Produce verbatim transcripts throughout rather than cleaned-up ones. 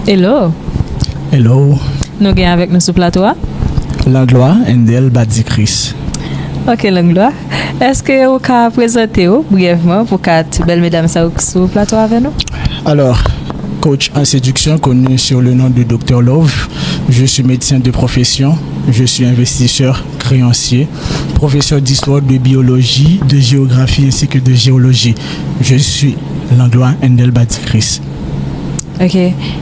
Hello. Hello. Nou gen avèk nou sou plato a? Langlois Endel Badikris. Ok, Langlois. Èske ou ka prezante w brèvman pou kat bèl medam sa yo k sou plato avè nou? Alors, coach en séduction connu sur le nom de Docteur Love, je suis médecin de profession, je suis investisseur, créancier, professeur d'histoire, de biologie, de géographie ainsi que de géologie. Je suis Langlois Endel Badikris. Ok.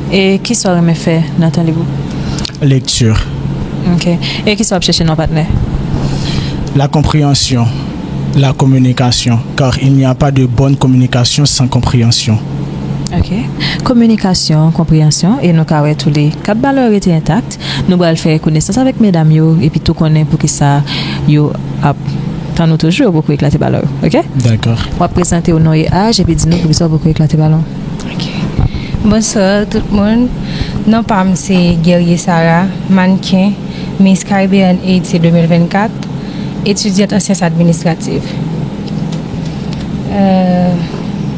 E kisa w renmen fè nan tan lib ou? Lecture. Ok. E kisa w ap chèche nan yon patnè? La compréhension, la communication, car il n'y a pas de bonne communication sans compréhension. Ok. Kominikasyon, konpreyansyon, e nou ka wè tou le kat balon yo rete entak. Nou pral fè konesans avèk medam yo, epi tou konnen poukisa yo ap tann ou toujou, yo poko eklate balon yo, ok? Dakò. W ap prezante w non e aj, epi di nou poukisa w poko eklate balon. Ok. Bonswa tout moun. Non pa m se Guerrier Sarah, mannken, Miss Caribbean Haiti de mil vennkat, etidyant an syans administrativ. Euh,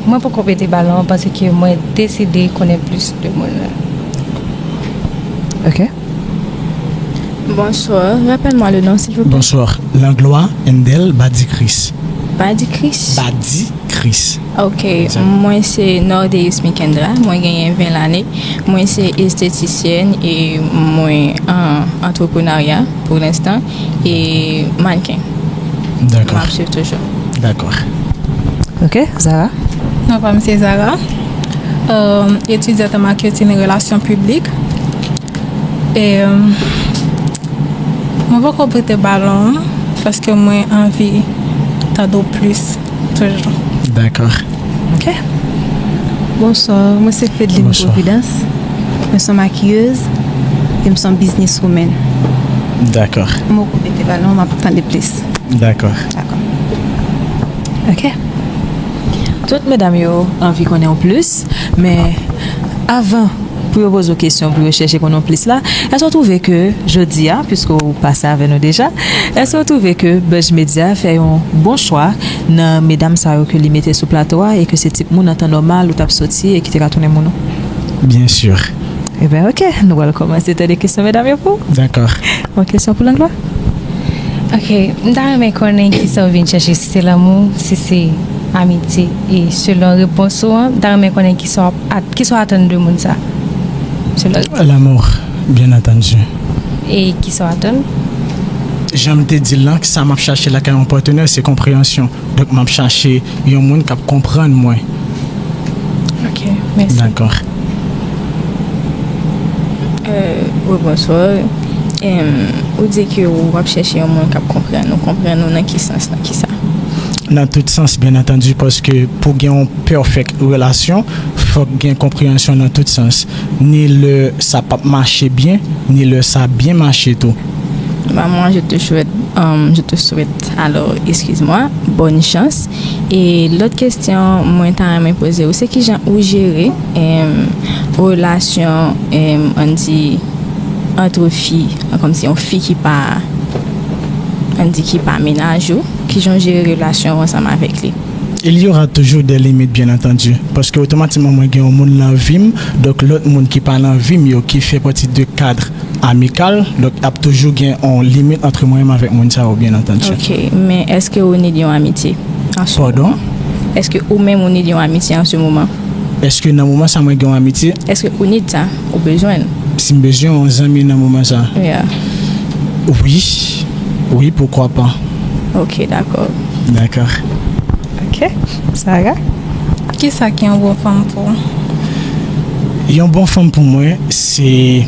mwen poko pete balon paske mwen deside konnen plis de moun nan. Ok. Bonsoir, rappelle-moi le nom, s'il vous plaît. Bonsoir, Langlois Endel Badikris. Badikris? Badikris. Ok, mwen se Nordeus Mikendra, mwen genyen ven lane, mwen se estetisyèn e mwen an antreprenarya pou lenstan e mannken. M Dakò. ap swiv toujou. Dakò. Ok, Zara? Non pa m se Zara. Euh, etidyant an maketin e relasyon piblik. E, euh, mwen poko pete balon paske mwen anvi tande w plis toujou. Dakò. Ok. Bonswa, mwen se Fedline Bonswa. Providence. Mwen se yon makiyez e m se yon business woman. Dakò. Mwen poko pete balon, m ap tande plis. Dakò. Dakò. Ok. Tout medam yo anvi konnen w plis, men avan pou yo poze w kesyon, pou yo chèche konnen w plis la, èske w twouve ke jodi a, piske w pase avè nou deja, èske w twouve ke Budge Media fè yon bon chwa nan medam sa yo ke li mete sou plato a e ke se tip moun an tan nòmal ou t ap soti e ki te ka tounen moun ou? Bien sûr. Ebyen, ok, nou pral kòmanse tande kesyon medam yo pou ou. Dakò. Yon kesyon pou Langlois? Ok, m ta renmen konnen kisa w vin chèche, si se lanmou, si se amitye. E selon repons ou an, m ta renmen konnen kisa w ap at-, kisa w atann de moun sa. Selon L'amour, bien entendu. E kisa w atann? Jan m te di l lan, sa m ap chache lakay yon patnè, se konpreyansyon. Donk, m ap chache yon moun k ap konprann mwen. Ok, mèsi. Dakò. Euh, wi, bonswa. Em, ou di ke w ap chèche yon moun k ap konprann ou. Konprann ou nan ki sans, nan ki sa? Nan tout sans, bien entendu, paske pou gen yon perfect relasyon, fòk gen konpreyansyon nan tout sans. Ni lè sa p ap mache byen, ni lè sa byen mache tou. Bah, moi, je te souhaite, euh, je te souhaite, alors, excuse-moi, bonne chance. E lòt kesyon mwen ta renmen poze w, se kijan ou jere, em, relasyon, em, ann di, ant fi, kòmsi yon fi ki pa, ann di, ki pa mennaj ou, kijan w jere relasyon w ansanm avèk li? Il y aura toujours des limites, bien entendu. Paske otomatikman mwen gen yon moun nan vi m, donk lòt moun ki pa nan vi m yo, ki fè pati de kad amikal, donk ap toujou gen yon limit ant mwen menm avèk moun sa yo, bien entendu. Ok, men èske ou need yon amitye? Pardon? Èske ou menm ou need yon amitye an se moman? Èske nan moman sa mwen gen yon amitye? Èske ou need sa? Ou bezwen l? Si m bezwen yon zanmi nan moman sa? Yeah. Wi. Wi, poukwa pa? Ok, dakò. Dakò. Ok. Sarah? Kisa ki yon bon fanm pou ou? Yon bon fanm pou mwen, se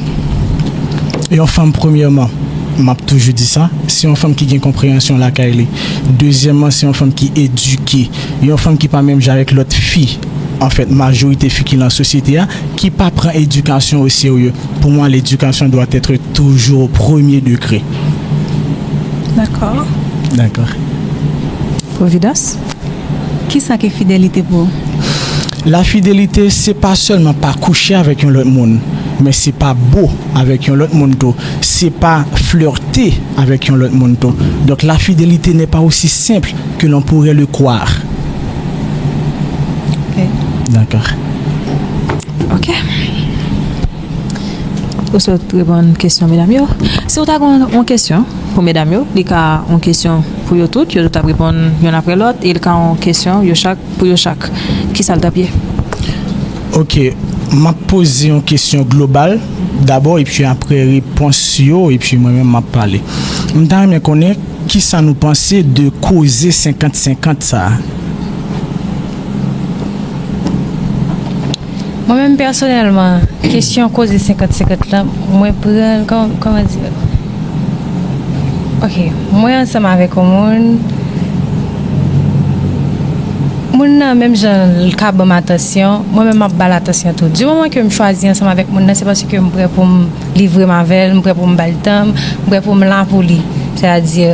yon fanm, premyèman, m ap toujou di sa, se yon fanm ki gen konpreyansyon lakay li. Dezyèmman, se yon fanm ki edike. Yon fanm ki pa menm jan avèk lòt fi. Anfèt, majorite fi ki nan sosyete a, ki pa pran edikasyon o serye. Pour moi, l'éducation doit être toujours au premier degré. Dakò. Dakò. Providence? Kisa ki fidelite pou ou? La fidelite, se pa sèlman pa kouche avèk yon lòt moun, men se pa bo avèk yon lòt moun tou. Se pa flirte avèk yon lòt moun tou. Donc, la fidélité n'est pas aussi simple que l'on pourrait le croire. Ok. Dakò. Ok. Ou sot reponn kesyon medam yo. Si w ta gen yon kesyon pou medam yo, li ka yon kesyon pou yo tout, yo tout ap reponn youn apre lòt, e li ka yon kesyon yo chak pou yo chak. Kisa l t ap ye? Ok, m ap poze yon kesyon global dabò, epi apre repons yo, epi mwen menm m ap pale. M ta renmen konnen kisa nou panse de koze senkant senkant sa a. Mwen menm pèsonèlman, kesyon koze senkant senkant lan, mwen pran l kòm, kòman di l? Ok, mwen ansanm avèk yon moun, moun nan menm jan l ka ban m atansyon, mwen menm m ap ba l atansyon tou. Di moman ke m chwazi ansanm avèk moun nan, se paske m prè pou m livre m avè l, m prè pou m ba l tan m, m prè pou m la pou li. Sètadi,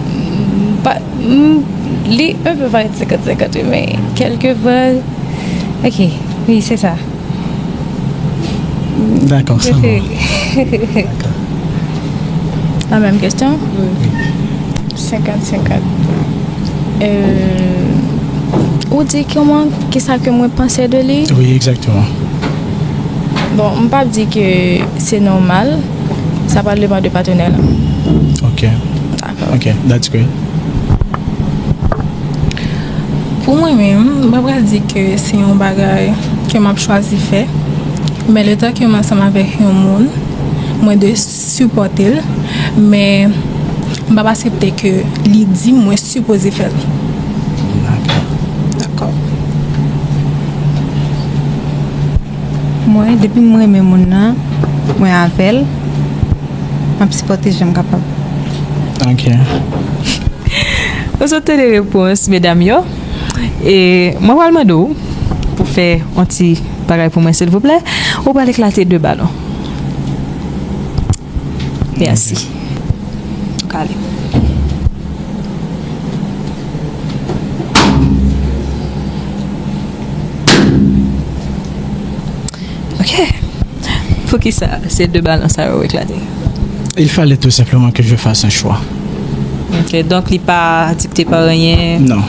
m pa, m, li un peu parèt senkant senkant wi, men kèlkefwa, ok, wi, se sa. Dakò, sa bon. La menm kesyon? Senkant senkant. Euh, ou di kòman, kisa ke mwen panse de li? Wi, egzakteman. Bon, m p ap di ke se nòmal. Sa pral depann de patnè lan. Ok. Dakò. Ok, that's great. Pou mwen menm, m pa pral di ke se yon bagay ke m ap chwazi fè. Men letan ke m ansanm avèk yon moun, mwen dwe sipòte l. Men m p ap aksepte ke li di m mwen sipoze fè l. Dakò. Mwen, depi m renmen moun nan, mwen avè l, m ap sipòte jan m kapab. Ok. Ou sot tande repons medam yo. E mwen pral mande w pou fè yon ti bagay pou mwen silvouplè. Ou pral eklate de balon. Mèsi. Ou ka ale. Ok. Poukisa se de balon sa yo eklate? Il fallait tout simplement que je fasse un choix. Ok, donk li pa dikte pa anyen. Non.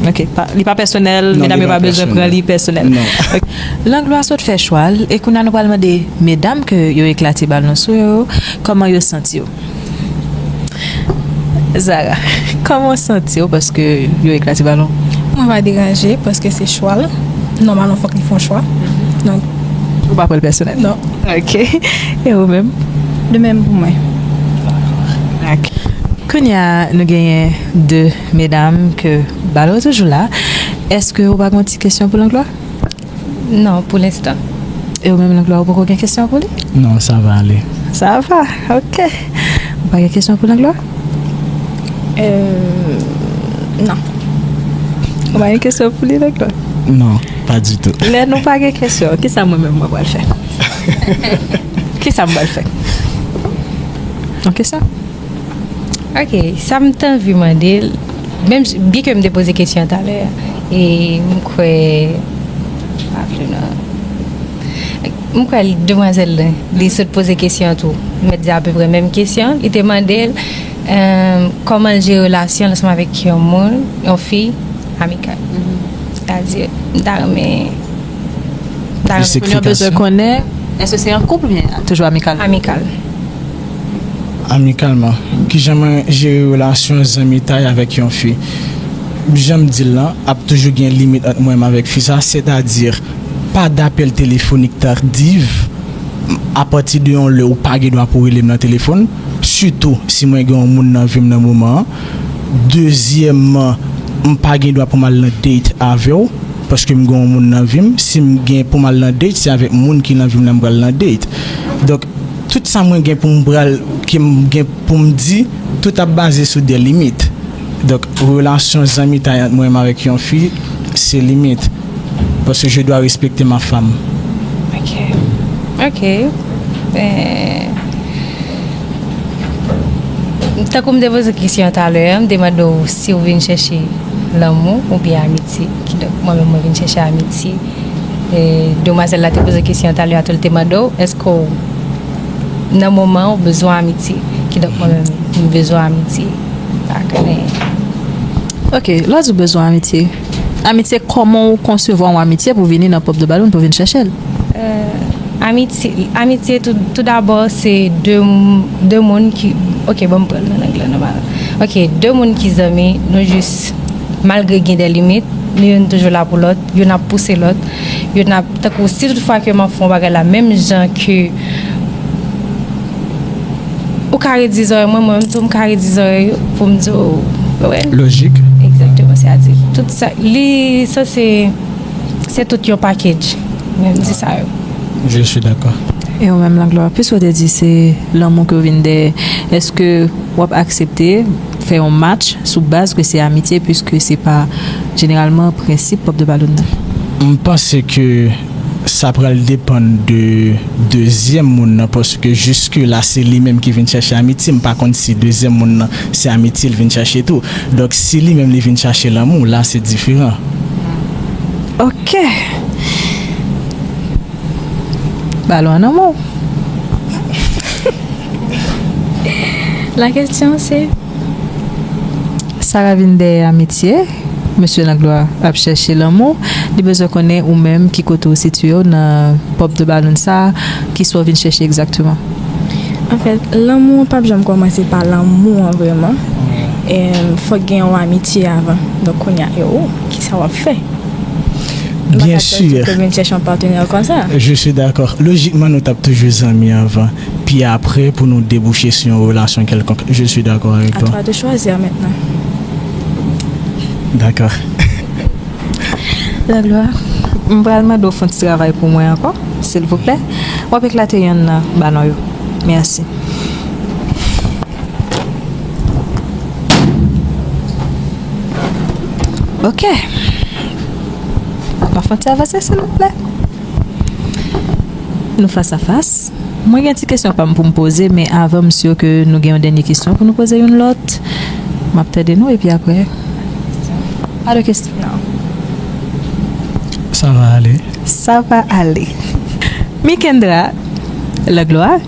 Ok, pa, li pa pèsonèl, Non, medam li yo pa pa bezwen pran li pèsonèl. Non. Ok. Langlois sot fè chwa l, e kounye a nou pral mande medam ke yo eklate balon sou yo, kòman yo santi yo. Zara, kòman w santi w paske yo eklate balon? Mwen pa deranje paske se chwa l. Nòmalman, fòk li fè yon chwa. Donk, Ou pa pran l pèsonèl? Non. Ok. E ou menm? De menm pou mwen. Ok. Kounye a, nou genyen de medam ke balon toujou la. Èske ou pa gen yon ti kesyon pou Langlois? Non, pou lenstan. E ou menm, Langlois, ou poko gen kesyon pou li? Non, sa va ale. Sa va, ok. Ou pa gen kesyon pou Langlois? Euh, non. Ou pa gen kesyon pou li, Langlois? Non, pa ditou. Lè nou pa gen kesyon, kisa mwen menm mwen pral fè? Kisa m pral fè? Yon kesyon? Ok, sa m t anvi mande l, menm j- byen ke m te poze kesyon an talè, e m kwè, m pa vle non. M kwè demwazèl lan, li sot poze kesyon an tou. M mèt di apeprè menm kesyon. Li te mande l, euh, kòman l jere relasyon l ansanm avèk yon moun, yon fi, amikal. Sètadi, m ta renmen, m ta renmen Moun yo bezwen konnen, èske se an koup oubyen toujou amikal? Amikal. Amikalman. Kijan mwen jere relasyon zanmitay avèk yon fi? Jan m di l lan, ap toujou gen limit ant mwen menm avèk fi sa, sètadi pa dapèl telefonik tardiv apati de yon lè ou pa gen dwa pou rele m nan telefòn, sitou si mwen gen yon moun nan vi m nan moman an. Dezyèmman, m pa gen dwa pou m al nan date avè w, paske m gen yon moun nan vi m. Si m gen pou m al nan date, se avèk moun ki nan vi m nan m pral nan date. Donk, tout sa mwen gen pou m pral, ke m gen pou m di, tout ap baze sou de limit. Donk, relasyon zanmitay ant mwen menm avèk yon fi, se limit. Paske je dois respecter ma femme. Ok. Ok. Eh, tankou m te poze kesyon an talè a, m te mande w si w vin chèche lanmou oubyen amitye. Kidonk, mwen menm, mwen vin chèche amitye. E, demwazèl la te poze kesyon an talè a tou, l te mande w, èske w, nan moman an, ou bezwen amitye? Kidonk, mwen menm, m bezwen amitye. M pa konnen. Ok, lè w di w bezwen amitye, amitye, kòman w konsevwa yon amitye pou vini nan pòp de balon pou vin chèche l? Euh, Amitye, amitye tou, tou dabò, se de, m- de moun ki, ok, ban m pran l nan lang lan nòmal. Ok, de moun ki zanmi, nou jis, malgre gen de limit, nou youn toujou la pou lòt, youn ap pouse lòt, youn ap, tankou si toutfwa ke m ap fè yon bagay la, menm jan ke ou ka redi zòrèy mwen, mwen menm tou m ka redi zòrèy ou pou m di w, ou wè? Lojik. Egzakteman, se a di. Tout sa, li, sa se, se tout yon package. Mwen, m di sa yo. Je suis d'accord. E ou menm, Langlois, piske w te di se lanmou ke w vin dèyè, èske w ap aksepte fè yon match sou baz ke se amitye, piske se pa jeneralman prensip Pop de Balloon nan? M panse ke sa pral depann de dezyèm moun nan, paske jiske la se li menm ki vin chèche amitye, m pa konn si dezyèm moun nan se amitye l vin chèche tou. Donk si li menm li vin chèche lanmou, la se diferan. Ok. Balon an nan men w. La question c'est, Sara vin dèyè amitye. Mesye Langlois ap chèche lanmou. Li bezwen konnen ou menm ki kote w sitiye w nan Pop de Balloon sa, kisa w vin chèche egzakteman. Anfèt, lanmou an p ap janm kòmanse pa lanmou an vrèman. Em, fòk gen yon amitye avan. Donk kounye a, e ou, kisa w ap fè? M pa ka chèche ke vin chèche yon patnè konsa. Je suis d'accord. Lojikman, nou t ap toujou zanmi avan. Pi apre, pou nou debouche sou yon relasyon kèlkonk. Je suis d'accord avec toi. À toi de choisir maintenant. D'accord. Langlois, m pral mande w fè yon ti travay pou mwen ankò, silvouplè. W ap eklate yonn nan balon yo. Mèsi. Ok. N ap fè yon ti avanse, silvouplè. Nou fas a fas. Mwen gen ti kesyon pa m pou m poze, men avan m si ke nou gen yon dènye kesyon pou nou poze youn lòt. M ap tande nou, epi apre. Pa de kesyon. Non. Ça va aller. Ça va aller. Mikendra Langlois,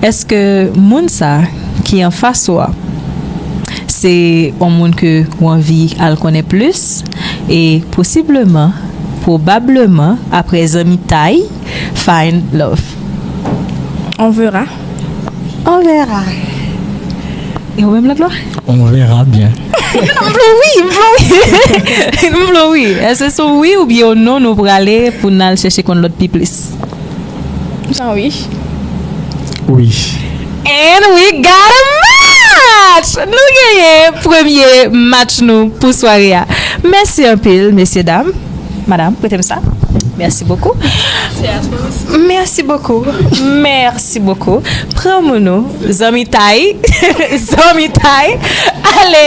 èske moun sa ki anfas ou a, se yon moun ke w anvi al konnen plis, e posibleman, pwobableman, apre zanmitay, find love? On verra. On verra. E ou menm, Langlois? On verra bien. M vle wi, m vle wi. M vle wi. Èske se wi oubyen non nou prale pou n al chèche konn lòt pi plis? M santi wi. Wi. And we got a match! Nou genyen premye match nou pou sware a. Mèsi anpil, mesye dam. Madam, prete m sa. Merci beaucoup. Merci beaucoup. Merci beaucoup. Pran moun ou, zanmitay. Zanmitay. Ale.